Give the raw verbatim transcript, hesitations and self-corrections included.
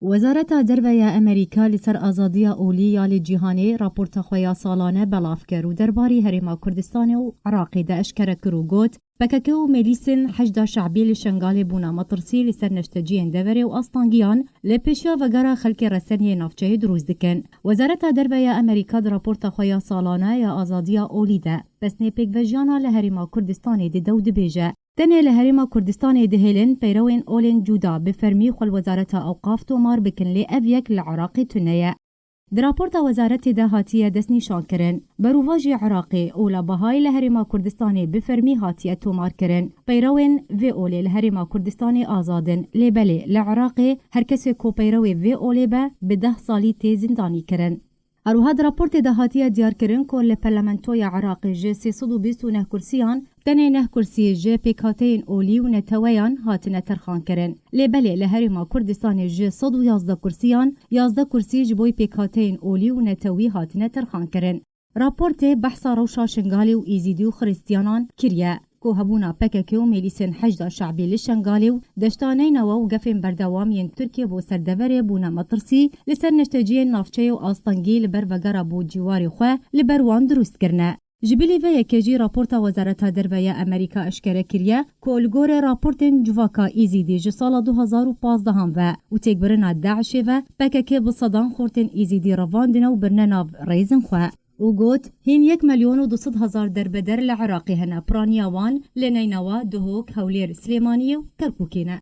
Wezareta Derve ya Amerîka li ser azadiya olî ya li cîhanê raporta xwe ya salane belav kir û derbarî Herêma Kurdistanê û Iraqê de eşkere kir û got, P K K û mêlîsên Heşda Şe'bî li Şengalê bûna metirsî li ser neşteciyên deverê û astangiyan li pêşiya vegera xelkê reseniyê navçeyê dirûst dikin. Wezareta Derve ya Amerîka di raporta xwe ya salane ya azadiya olî de pesnê pêkvejiyana li Herêma Kurdistanê dide û dibêje, Tenê li Herêma Kurdistanê dihêlin peyrewên olên cuda bi fermî xwe li Wezareta Ewqaf tomar bikin, lê ev yek li Iraqê tune ye. Di raporta wezaretê de hatiye destnîşankirin, berovajî Iraqê ola Behayê li Herêma Kurdistanê bi fermî hatiye tomarkirin. Peyrewên vê olê li Herêma Kurdistanê azad in, lê belê li Iraqê her kesê ku peyrewê vê olê be, bi deh salî tê zindanîkirin. Her wiha di raportê de hatiye diyarkirin ku li Parlamentoya Iraqê ji sê sed û bîst û neh kursiyan tenê neh kursî ji pêkhateyên olî û neteweyan hatine terxankirin. Lê belê li Herêma Kurdistanê ji sed û yazdeh kursiyan, yazdeh kursî ji bo pêkhateyên olî û netewî hatine terxankirin. Raportê behsa rewşa Şingalê û Êzîdî û Xiristiyanan kiriye, ku hebûna P K K û mêlîsên Heşda Şe'bî li Şengalê û deşta Neynawa û gefên berdewam yên Tirkiyê bo ser deverê bûne metirsî, li ser neşteciyên navçeyê û astengî li ber vegera bo cîwarê xwe li ber wan dirûst kirine. Ji bilî vê yekê jî raporta Wezareta Derve ya Amerîka eşkere kiriye ku li gorî raportên civaka Êzîdî ji sala du hazar û pazdeh ve û têkbirina DAIŞê ve, P K K bi sedan xortên Êzîdî revandine û birine nav rêzên xwe û got, Hîn yek milyon û du sed hezar derbeder li Iraqê hene, piraniya wan li Neynawa, Duhok, Hewlêr, Silêmaniyê û Kerkûkê ne.